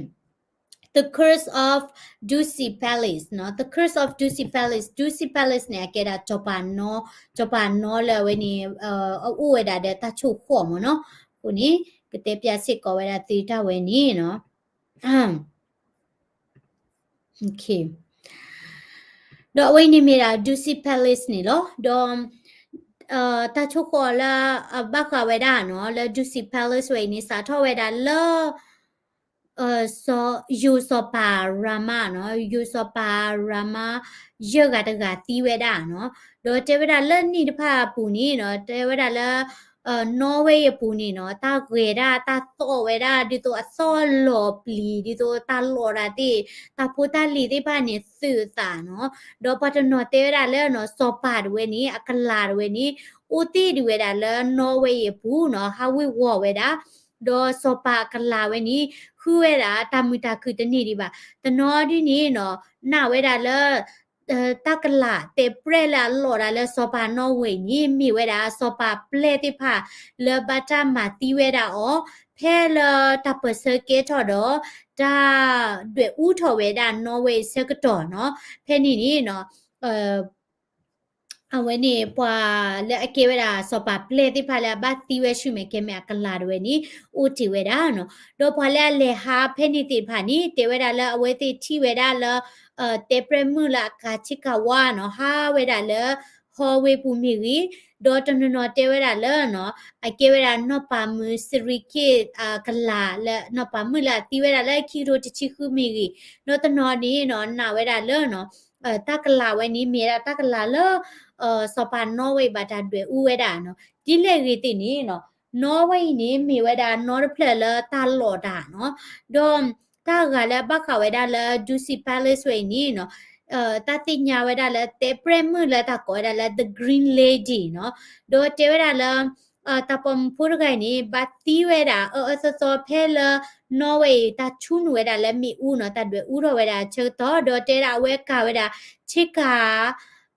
The Curse of Ducie Palace နီၤ, The Curse of Ducie Palace, Ducie Palace န့ၣ် အကဲဒၣ် စီၤပၤနီလၢအဝဲန့ၣ် အအိၣ်ဝဲဒၣ်ဒီးတၢ်ဆိၣ်ဃီၣ်မ့ၢ်နီၤ. အဃိန့ၣ် ကတဲပၠးစ့ၢ်ကီးဝဲဒၣ်သုတၢ်ဝဲန့ၣ်နီၤ. ဒီးအဝဲအံၤန့ၣ်မ့ၢ်ဒၣ် Ducie Palace န့ၣ်လီၤ. ဒီး တၢ်ဆိၣ်ဃီၣ်လၢအဘၣ်ဃးဝဲဒၣ်နီၤ လၢ Ducie Palace ဝဲအံၤန့ၣ် စးထီၣ်ဝဲဒၣ်လၢ ယိၤစီၤပၤရၤမါနီၤ, ယိၤစီၤပၤရၤမါ ယဲၢ်ဂၤတဂၤသံဝဲဒၣ်နီၤ. ဒီးတဲဝဲဒၣ်လၢနံၣ်တဖၣ်အပူၤန့ၣ်နီၤ တဲဝဲဒၣ်လၢ နီဝဲအံၤအပူၤန့ၣ်နီၤ တၢ်ဂဲၤဒၣ်တၢ်သီၣ်ဝဲဒၣ် ဒ်သိးအသီၣ်လီၤပျံၤ ဒ်သိးတၢ်လီၤဒၣ်သ့ၣ် တၢ်ဖိတၢ်လံၤသ့ၣ်တဖၣ်န့ၣ်သုးအသးနီၤ. ဒီးပှၤတနီၤတဲဝဲဒၣ်လၢနီၤ စီၤပၤတဝဲန့ၣ် အကလၤတဝဲန့ၣ် အိၣ်တ့ၢ်ဒံးဝဲဒၣ်လၢနီဝဲအံၤအပူၤနီၤ ဟးဝ့ၤဝီၤဝဲဒၣ် ဒီးစီၤပၤအကလၤဝဲန့ၣ် ဃုဝဲဒၣ်တၢ်မုာ်တၢ်ခုၣ်တန့ၢ်ဒံးဘၣ်. တနီၤဒ်န့ၣ်နီၤ နာ်ဝဲဒၣ်လၢ တၢ်ကလၤတဲပြဲၣ်လၢအလီၤဒၣ်လၢစီၤပၤနီဝဲအံၤန့ၣ် မ့ၢ်ဝဲဒၣ်စီၤပၤပျဲၢ်သ့ၣ်တဖၣ် လၢဘၣ်တၢ်မၤသံဝဲဒၣ်အီၤ ဖဲလၢတၢ်ပၢၢ်ဆၢကဲထီၣ်ဒီး တၢ်ဒွဲၣ်အူထီၣ်ဝဲဒၣ်နီဝဲအံၤဆၢကတီၢ်နီၤ. ဖဲန့ၣ်န့ၣ်နီၤ အဝဲန့ၣ် ပှၤလၢအကဲဝဲဒၣ်စီၤပၤပျဲၢ်သ့ၣ်တဖၣ်လၢအဘၣ်သံဝဲဆူမဲာ်ကဲမဲာ်အကလၤတဝဲန့ၣ် အိၣ်တ့ၢ်ဝဲဒၣ်နီၤ. ဒီးပှၤလၢအလဲၤဟးဖဲန့ၣ်သ့ၣ်တဖၣ်န့ၣ် တဲဝဲဒၣ်လၢအဝဲသ့ၣ်ထံၣ်ဝဲဒၣ်လၢ တဲပြဲၣ်မုၣ်လၢအကၤဆ့ကၤဝါနီၤ ဟးဝဲဒၣ်လၢ ဟီဝ့ၢ်ပူၤမ့ၢ်ဂ့ၤ, ဒီးတနီၤနီၤတဲဝဲဒၣ်လၢနီၤ အကဲဝဲဒၣ်နီၢ်ပၤမုၣ်စရံက့ၣ်အကလၤလၢ နီၢ်ပၤမုၣ်လၢအသံဝဲဒၣ်လၢခံကထိတဆံဃုမ့ၢ်ဂ့ၤ, ဒီးတနီၤန့ၣ်နီၤ နာ်ဝဲဒၣ်လၢနီၤ တၢ်ကလၤဝဲန့ၣ် မ့ၢ်ဝဲဒၣ်တၢ်ကလၤလၢ စီၤပၤနီဝဲအံၤဘၣ်တၢ်ဒွဲၣ်အူဝဲဒၣ်နီၤ. ဒ်လဲၣ်ဂ့ၤသ့ၣ်န့ၣ်နီၤ နီဝဲအံၤန့ၣ် မ့ၢ်ဝဲဒၣ်နီတဖျၢၣ်လၢတၢ်လီၤတၢ်နီၤ. ဒီးတၢ်ဂၤလၢအဘၣ်ဃးဝဲဒၣ်လၢ Ducie Palace ဝဲအံၤန့ၣ်နီၤ တၢ်သ့ၣ်ညါဝဲဒၣ်လၢတဲပြဲၣ်မုၣ်လၢတၢ်ကိးဝဲဒၣ်လၢ The Green Lady နီၤ. ဒီးတဲဝဲဒၣ်လၢ တၢ်ပိာ်မုၣ်ဖိတဂၤအံၤန့ၣ် ဘၣ်သံဝဲဒၣ်အအၢအၢသီသီဖဲလၢ နီဝဲအံၤ တၢ်ဆူနုာ်ဝဲဒၣ်လၢမ့ၣ်အူနီၤ တၢ်ဒွဲၣ်အူထီၣ်ဝဲဒၣ်ဆၢကတီၢ် ဒီးတဲဒၣ်အဝဲကၤဝဲဒၣ် ဆ့ကၤ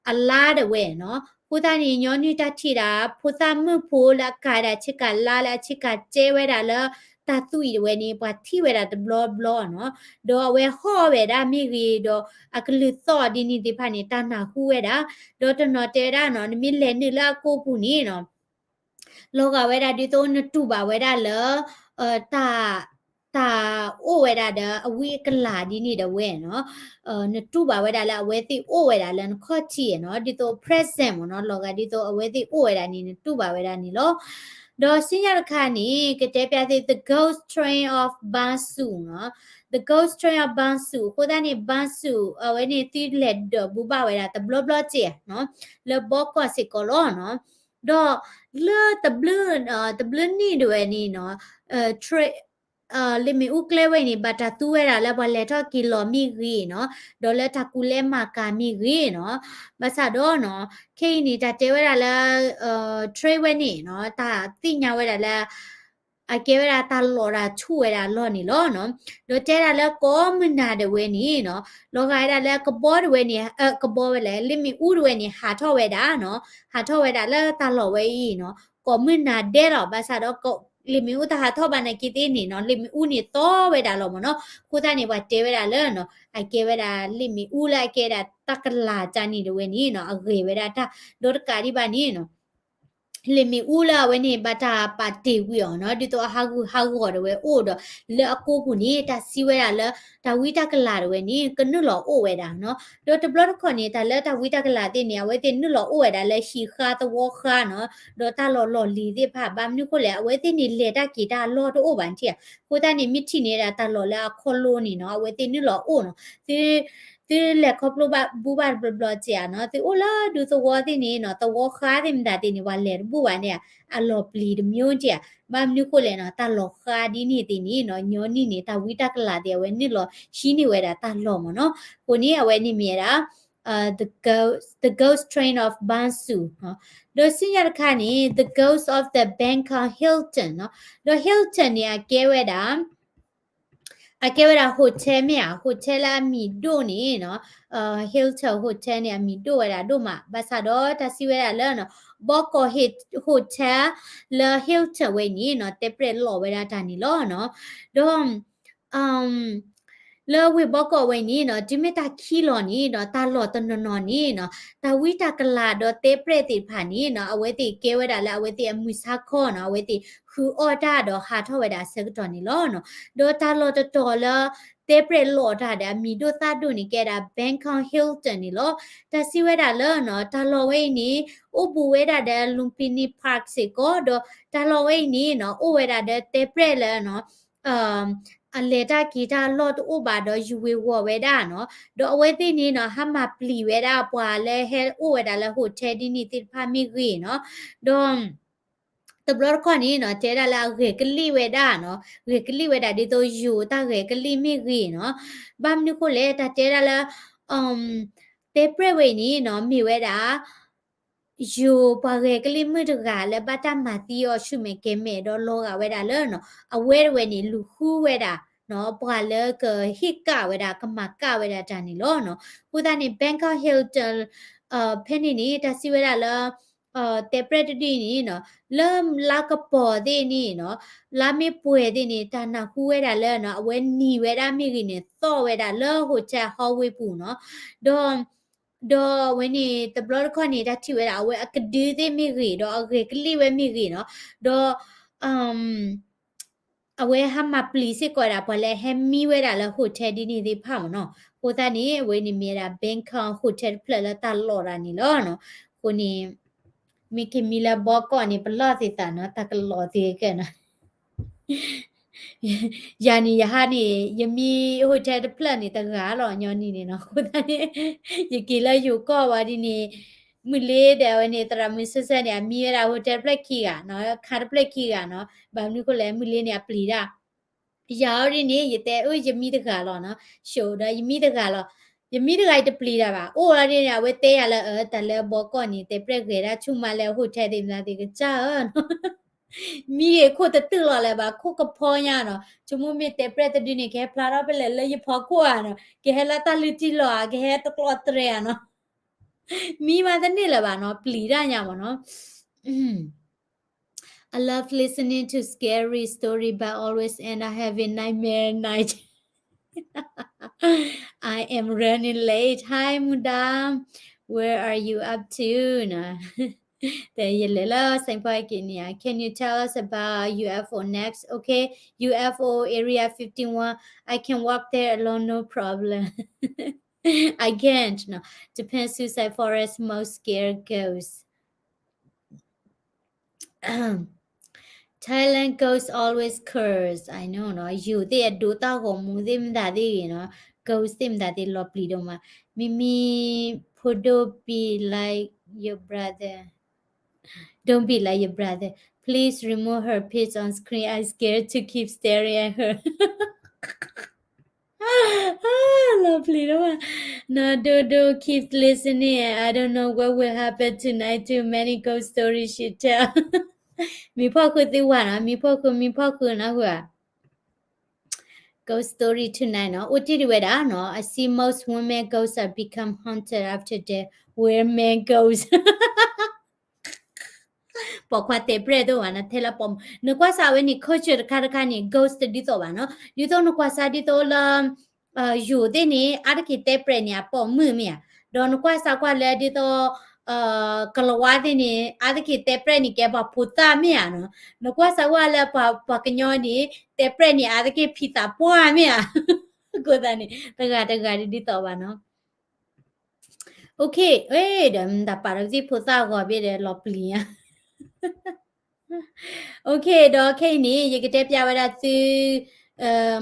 အလါဒၣ်ဝဲနီၤ. အဃိသတးန့ၣ် ညီနုၢ်တၢ်ထံၣ်ဒၣ် ဖိသၣ်မုၣ်ဖိလၢအကၤဝဲဒၣ်ဆ့ကၤလါလၢအဆ့ကၤကဲဝဲဒၣ်လၢ တၢ်သူၣ်အံၤတဝဲန့ၣ် ပှၤထံၣ်ဝဲဒၣ်တဘျီဘျီနီၤ. ဒီးအဝဲဟီၣ်ဝဲဒၣ်မ့ၢ်ဂ့ၤ ဒီးအကလုၢ်သီၣ်ဒ်န့ၣ်သ့ၣ်တဖၣ်န့ၣ် တၢ်နၢ်ဟူဝဲဒၣ်, ဒီးတနီၤတဲဝဲဒၣ်နီၤ နမ့ၢ်လဲၤနုာ်လၢအကိာ်ပူၤန့ၣ်နီၤ လီၤဂာ်ဝဲဒၣ်ဒ်သိးနတူၢ်ဘၣ်ဝဲဒၣ်လၢ တၢ် တၢ်အိၣ်ဝဲဒၣ်ဒီးအဝံအကလၤဒ်န့ၣ်ဒၣ်ဝဲနီၤ, နတူၢ်ဘၣ်ဝဲဒၣ်လၢအဝဲသ့ၣ်အိၣ်ဝဲဒၣ်လၢနခီၣ်ထံးနီၤ, ဒ်သိး present မ့ၢ်နီၤ, လီၤဂာ်ဒ်သိးအဝဲသ့ၣ်အိၣ်ဝဲဒၣ်န့ၣ် နတူၢ်ဘၣ်ဝဲဒၣ်န့ၣ်လီၤ. ဒီးစံၣ်ညီၣ်တခါန့ၣ် ကတဲပျးသ့ၣ် The Ghost Train of Bangsu နီၤ, The Ghost Train of Bangsu အဃိသတးန့ၣ် Bangsu အဝဲန့ၣ်သုလဲၤဒိးဘူးဘၣ်ဝဲဒၣ်တဘျီဘျီစ့ၢ်နီၤ, လၢဘီကီၢ်စ့ၢ်ကီးလီၤနီၤ. ဒီးလၢတဘျုး တဘျုးနံၣ်ဒၣ်ဝဲန့ၣ်နီၤ လ့ၣ်မ့ၣ်အူကျဲဝဲအံၤန့ၣ် ဘၣ်တၢ်သူဝဲဒၣ်လၢပှၤလဲၤထီၣ်က့ၤလီၤမ့ၢ်ဂ့ၤနီၤ, ဒီးလၢတၢ်ကူလဲမၤကၤမ့ၢ်ဂ့ၤနီၤ, ဘၣ်ဆၣ်ဒီးနီၤ ခဲအံၤန့ၣ် တၢ်တဲဝဲဒၣ်လၢ train ဝဲန့ၣ်နီၤ တၢ်သ့ၣ်ညါဝဲဒၣ်လၢ အကဲဝဲဒၣ်တၢ်လီၤတၢ်ဆူၣ်ဝဲဒၣ်လီၢ်န့ၣ်လီၤနီၤ. ဒီးတဲဒၣ်လၢကိးမုၢ်နၤဒၣ်ဝဲန့ၣ်နီၤ လီၤဂာ်ဝဲဒၣ်လၢကဘီဒၣ်ဝဲန့ၣ် ကဘီဝဲလဲၣ် လ့ၣ်မ့ၣ်အူဒၣ်ဝဲန့ၣ် ဟးထီၣ်ဝဲဒၣ်နီၤ, ဟးထီၣ်ဝဲဒၣ်လၢတၢ်လီၢ်ဝဲအံၤနီၤ ကိးမုၢ်နၤဒဲးလီၤ. ဘၣ်ဆၣ်ဒီး လ့ၣ်မ့ၣ်အူတဟးထီၣ်ဘၣ်နာ်က့သ့ၣ်န့ၣ်နီၤ လ့ၣ်မ့ၣ်အူန့ၣ်သီဝဲဒၣ်လီၤမ့ၢ်နီၤ. အဃိသတးန့ၣ် ပှၤတဲဝဲဒၣ်လၢနီၤ အကဲဝဲဒၣ်လ့ၣ်မ့ၣ်အူလၢအကဲဒၣ်တၢ်ကလၤတၢ်န့ၣ်ဒၣ်ဝဲန့ၣ်နီၤ အဂ့ၤဝဲဒၣ်တၢ် ဒီးတကးဒံးဘၣ်န့ၣ်နီၤ လ့ၣ်မ့ၣ်အူလၢအဝဲန့ၣ် ဘၣ်တၢ်ပာ်တ့ၢ်ဝံၤအီၤနီၤ, ဒ်သိးအဟးဂူာ်ဟးဂီၤဒၣ်ဝဲအိၣ်ဒီး လၢအကိပူၤန့ၣ် တၢ်စံးဝဲဒၣ်လၢ တၢ်ဝံတၢ်ကလၤဒၣ်ဝဲန့ၣ် ကနုာ်လီၤအိၣ်ဝဲဒၣ်နီၤ. ဒီးတဘျီတခီၣ်န့ၣ် တၢ်လၢတၢ်ဝံတၢ်ကလၤသ့ၣ်န့ၣ် အဝဲသ့ၣ်နုာ်လီၤအိၣ်ဝဲဒၣ်လၢဟံၣ်ဃါသဝီဃါနီၤ, ဒီးတၢ်လီၢ်လီၢ်လံၤသ့ၣ်တဖၣ် ဘၣ်မနုၤဃိလဲၣ် အဝဲသ့ၣ်န့ၣ် လဲၤတၢ်က့ၤတၢ်အလီၢ်တအိၣ်ဘၣ်ထံၣ်ဧါ. အဃိသတးန့ၣ် မ့ၢ်ထံၣ်န့ၢ်ဒၣ်တၢ်လီၢ်လၢအခီၣ်လိန့ၣ်နီၤ, အဝဲသ့ၣ်နုာ်လီၤအိၣ်နီၤ. သု သုလဲၤခီဖျိဘၣ်ဘူၣ်ဘၣ်တဘျီဘျီစ့ၢ်ဧါနီၤ, သုအိၣ်လၢဒူသဝီသ့ၣ်န့ၣ်နီၤ, သဝီဃါသ့ၣ်မတၤသ့ၣ်န့ၣ် ပှၤလဲၤတဘူၣ်ဘၣ်န့ၣ်ဧါ, အလီၢ်ပျံၤတမျိုးစ့ၢ်ဧါ. ဘၣ်မနုၤဃိလဲၣ်နီၤ, တၢ်လီၢ်ဃါဒ်န့ၣ်သ့ၣ်န့ၣ်နီၤ, ညီနုၢ်န့ၣ် တၢ်ဝံတၢ်ကလၤသ့ၣ် အဝဲနုာ်လီၤဟံးန့ၢ်ဝဲဒၣ်တၢ်လီၢ်မ့ၢ်နီၤ. အဃိန့ၣ် အဝဲန့ၣ်မ့ၢ်ဝဲဒၣ် the ghost, the ghost train of Bansu နီၤ. ဒီးဆူညါတခါန့ၣ် the ghost of the Bangkok Hilton နီၤ. ဒီး Hilton န့ၣ် အကဲဝဲဒၣ် အကဲဝဲဒၣ် hotel မ့ၢ်ဧါ, hotel လၢအမံၤဒိၣ်န့ၣ်နီၤ, Hilton Hotel န့ၣ် အမံၤဒိၣ်ဝဲဒၣ်ဒိၣ်မး, ဘၣ်ဆၣ်ဒီးတၢ်စံးဝဲဒၣ်လၢနီၤ, ဘီကီး hotel လၢ Hilton ဝဲန့ၣ်နီၤ, တဲပြဲၣ်လီၤဝဲဒၣ်တၢ်န့ၣ်လီၤနီၤ. ဒီး လၢဝ့ၢ်ဘီကီးဝဲန့ၣ်နီၤ, တုၤမ့ၢ်တၢ်ခံလီၤန့ၣ်နီၤ, တၢ်လီၢ်တနီၤနီၤန့ၣ်နီၤ, တၢ်ဝံတၢ်ကလၤဒီးတဲပြဲၣ်သ့ၣ်တဖၣ်န့ၣ်နီၤ, အဝဲသ့ၣ်ကဲဝဲဒၣ်လၢအဝဲသ့ၣ်အမုၢ်ဆါခီနီၤ, အဝဲသ့ၣ်ဃုအီၣ်တၢ်ဒီးဟးထီၣ်ဝဲဒၣ်အဆၢကတီၢ်န့ၣ်လီၤနီၤ. ဒီးတၢ်လီၢ်တတီၤလၢ တဲပြဲၣ်လီၤတၢ်ဒီးအမံၤဒိၣ်သၣ်ဒိၣ်န့ၣ် ကဲဒၣ် Bangkok Hilton န့ၣ်လီၤ. တၢ်စံးဝဲဒၣ်လၢနီၤ, တၢ်လီၢ်ဝဲအံၤန့ၣ် အိၣ်ဘူးဝဲဒၣ်ဒီး Lumpini Park စ့ၢ်ကီး, ဒီးတၢ်လီၢ်ဝဲအံၤန့ၣ်နီၤ, အိၣ်ဝဲဒၣ်ဒီးတဲပြဲၣ်လၢနီၤ အလဲၤတၢ်က့ၤတၢ်အလီၢ်တအိၣ်ဘၣ်ဒီး ယူၤဝ့ၤဝီၤဝဲဒၣ်နီၤ. ဒီးအဝဲသ့ၣ်န့ၣ်နီၤ, ဟးမၤပျံၤဝဲဒၣ်ပှၤလၢဟဲအိၣ်ဝဲဒၣ်လၢ hotel ဒ်န့ၣ်သ့ၣ်တဖၣ်မ့ၢ်ဂ့ၤနီၤ. ဒီး တဘျီတခီၣ်န့ၣ်နီၤ, တဲဒၣ်လၢအဂဲၤကလံၣ်ဝဲဒၣ်နီၤ, ဂဲၤကလံၣ်ဝဲဒၣ်ဒ်သိးယိၤတၢ်ဂဲၤကလံၣ်မ့ၢ်ဂ့ၤနီၤ. ဘၣ်မနုၤဃိလဲၣ်, တၢ်တဲဒၣ်လၢ တဲပြဲၣ်ဝဲအံၤန့ၣ်နီၤ, မ့ၢ်ဝဲဒၣ် ယိၤပှၤဂဲၤကလံၣ်မုၣ်တဂၤလၢဘၣ်တၢ်မၤသံအီၤဆူမဲာ်ကဲၤမဲာ်ဒီးလီၤဂာ်ဝဲဒၣ်လၢနီၤ, အဝဲတဝဲန့ၣ် လူၤဃုဝဲဒၣ်နီၤ, ပှၤလၢကဟ့ၣ်ကၣ်ဝဲဒၣ် ကမၤကၣ်ဝဲဒၣ်တၢ်န့ၣ်လီၤနီၤ. အဃိသတးန့ၣ် Bangkok Hilton ဖဲန့ၣ်န့ၣ် တၢ်စံးဝဲဒၣ်လၢ တဲပြဲၣ်တဒုန့ၣ်နီၤ, လၢလါကပီၤသ့ၣ်န့ၣ်နီၤ, လါမ့ၢ်ပှဲၤသ့ၣ်န့ၣ် တၢ်နၢ်ဟူဝဲဒၣ်လၢနီၤ, အဝဲနံၤဝဲဒၣ်မ့ၢ်ဂ့ၤန့ၣ် သီၣ်ဝဲဒၣ်လၢ hotel hallway ပူၤနီၤ. ဒီး ဒီးအဝဲန့ၣ် တဘျီတခီၣ်န့ၣ် တၢ်ထံၣ်ဝဲဒၣ် အဝဲအကဒုသ့ၣ်မ့ၢ်ဂ့ၤ ဒီးအဂဲၤကလံၣ်ဝဲမ့ၢ်ဂ့ၤနီၤ, ဒီး အဝဲဟးမၤပျံၤစ့ၢ်ကီးဝဲဒၣ် ပှၤလၢဟဲမံဝဲဒၣ်လၢ hotel ဒ်န့ၣ်သ့ၣ်တဖၣ်မ့ၢ်နီၤ. အဃိသတးန့ၣ် အဝဲန့ၣ်မ့ၢ်ဝဲဒၣ် Bangkok hotel တဖျၢၣ်လၢတၢ်လီၢ်တၢ်န့ၣ်လီၤနီၤ. အဃိန့ၣ် မ့ၢ်ကမံလၢဘီကီၢ်န့ၣ် ပလီၢ်သ့ၣ်သးနီၤ, တၢ်ကလီၤသ့ၣ်ကဲနီၤ. ယၤန့ၣ် ယဟါန့ၣ် ယမံ hotel တဖျၢၣ်န့ၣ် တဂၤလီၤ ညီနုၢ်န့ၣ်နီၤ. အဃိသတးန့ၣ် ယက့ၤလၢယိၤကီၢ်ဝဲဒ်န့ၣ် မုၢ်လ့ဒီးအဝဲန့ၣ် သရၣ်မုၣ်ဆၢဆၢန့ၣ် အမံဝဲဒၣ် hotel တဖျၢၣ်ခံဂၤနီၤ, ခါတဖျၢၣ်ခံဂၤနီၤ. ဘၣ်မနုၤဃိလဲၣ် မုၢ်လ့န့ၣ် အပျံၤတၢ် ယၤအီၤဒ်န့ၣ် ယတဲအၢ ယမံတဂၤလီၤနီၤ, ရှုးဒီးယမံတဂၤလီၤ, ယမံတဂၤအံၤတပျံၤတၢ်ဘၣ်. အိၣ်လီၤဒ်န့ၣ် အဝဲတဲယၤလၢ အၢ တၢ်လၢအဘီကီၢ်န့ၣ် တဲပြဲၣ်ဂဲၤဒၣ်ဆူၣ်မးလၢ hotel သ့ၣ်မတၤသ့ၣ်ကစၢ်ဧၢနီၤ. မံဂ့ၤခိၣ်တတုာ်လီၤလၢၤဘၣ် ခိၣ်ကဖီညါနီၤ, ဆိကမိၣ်မ့ၢ်တဲပြဲၣ်တဒုန့ၣ် ကဟဲဖျါထီၣ်ဖဲလဲၣ်လၢယဖီခိၣ်ဧါနီၤ, ကဟဲလၢတၢ်လုၢ်ထံလီၤဧါ, ကဟဲတကျီတြဲၤဧါနီၤ. မံမးတန့ၢ်လၢၤဘၣ်နီၤ, ပျံၤတၢ်ညါမ့ၢ်နီၤ. I love listening to scary story, but always end up having nightmare at night. I am running late. Hi, Mudam. Where are you up to နီၤ? တဲယလဲၤလၢ Saint Paul က့ၤန့ၣ်ဧါ. Can you tell us about U F O next? Okay, U F O Area fifty-one. I can walk there alone, no problem. I can't နီၤ. Japan suicide forest most scare ghosts. Thailand ghost always curse. I know နီၤ, ယိၤသ့ၣ်အဒိတၢ်ဂီၤမူသ့ၣ်မတၤသ့ၣ်ဂ့ၤနီၤ, ghost သ့ၣ်မတၤသ့ၣ်လီၤပျံၤဒိၣ်မး. မံမံ ဖိဒိၣ် be like your brother. Don't be like your brother. Please remove her picture on screen. I scared to keep staring at her. လီၤပျံၤဒိၣ်မး. No, don't, don't keep listening. I don't know what will happen tonight. Too many ghost stories she tell. မံဖီၣ်ဃုသ့ဝၤနီၤ, မံဖီၣ်ဃု, မံဖီၣ်ဃုနီၤဃုဧါ. Ghost story tonight နီၤ, အိၣ်တ့ၢ်ဒံးဝဲဒၣ်နီၤ. I see most women ghosts are become haunted after death. Where men ghost. ပိာ်ခွါတဲပြဲၣ်တအိၣ်ဘၣ်နီၤ, ထဲလၢပိာ်မုၣ်, နကွၢ်စးဝဲန့ၣ် culture တခါတခါန့ၣ် ghost တဒ်သိးဘၣ်နီၤ. ဒ်သိးနကွၢ်စးဒ်သိးလၢ ယိၤသ့ၣ်န့ၣ် အါတက့ၢ်တဲပြဲၣ်န့ၣ် အပိာ်မုၣ်မ့ၢ်ဧါ. ဒီးနကွၢ်စးကွၢ်လၢဒ်သိး ကလၤဝါသ့ၣ်န့ၣ် အါတက့ၢ်တဲပြဲၣ်န့ၣ် ကဲပှၤဖိသၣ်မ့ၢ်ဧါနီၤ. နကွၢ်စၢ်ဝဲလၢပှၤကညီန့ၣ် တဲပြဲၣ်န့ၣ် အါတက့ၢ်ဖံသးပှၢ်မ့ၢ်ဧါ. အဃိသတးန့ၣ် တဂၤတဂၤဒ်သိးဘၣ်နီၤ. Okay, ဒီးတၢ်ပာ်ဒီးပသံၣ်ဖိသၣ်အဂီၤဘ့ၣ်ဒီးလီၤပျံၤညါ. Okay, ဒီးခဲအံၤန့ၣ် ယကတဲပျးဝဲဒၣ်သု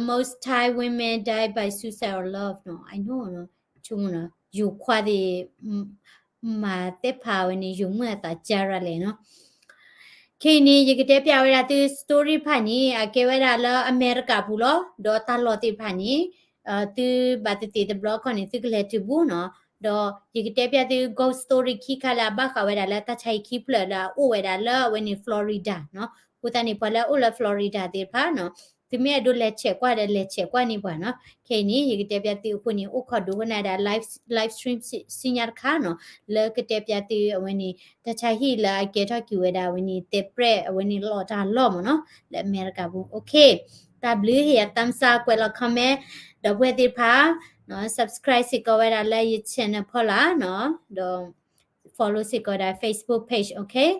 most Thai women die by suicide or love နီၤ. I know နီၤ, ဆိကမိၣ်နီၤ, ယိၤခွါသ့ၣ် မၤသ့ၣ်ဖးဝဲန့ၣ် ယိၤမုၣ်အသးကါရၤလဲၣ်နီၤ. ခဲအံၤန့ၣ် ယကတဲပျးဝဲဒၣ်သု story တဖၣ်န့ၣ် အကဲဝဲဒၣ်လၢအမဲရကၤပူၤလီၤ. ဒီးတၢ်လီၢ်သ့ၣ်တဖၣ်န့ၣ် သုဘၣ်သ့ၣ်သ့ၣ်တဘျီခီန့ၣ် သုကလဲၤတုၤဘူးနီၤ. ဒီးယကတဲပျးသု ghost story ခံခါလၢအဘၣ်ဃးဝဲဒၣ်လၢတၢ်ဆါဟံၣ်ခံဖျၢၣ်လၢအအိၣ်ဝဲဒၣ်လၢအဝဲန့ၣ် Florida နီၤ. အဃိသတးန့ၣ် ပှၤလၢအအိၣ်လၢ Florida သ့ၣ်တဖၣ်နီၤ, သုမ့ၢ်အဲၣ်ဒိးလဲၤဆဲးကွၢ်ဒီးလဲၤဆဲးကွၢ်န့ၢ်ပှၤနီၤ. ခဲအံၤန့ၣ် ယကတဲပျးသုအဃိန့ၣ် အိၣ်ခိးဒိကနၣ်ဒၣ် live, live stream ဆူညါတခါနီၤ, လၢကတဲပျးသုအဝဲန့ၣ် တၢ်ဆါဟံၣ်လၢအကဲထီၣ်က့ၤဝဲဒၣ်အဝဲန့ၣ် တဲပြဲၣ်အဝဲန့ၣ်လီၢ်တၢ်လီၢ်မ့ၢ်နီၤ, လၢအမဲရကၤပူၤ. Okay, တၢ်ဘျုးဟ့ၣ်ယၤ thumbs up ကွဲးလီၤ comment ဒီပုၢ်ဝဲၢ်သ့ၣ်တဖၣ်, subscribe စ့ၢ်ကီးဝဲဒၣ်လၢယ channel ဖီလာ်နီၤ, ဒီး follow စ့ၢ်ကီးဒၣ် Facebook page, okay?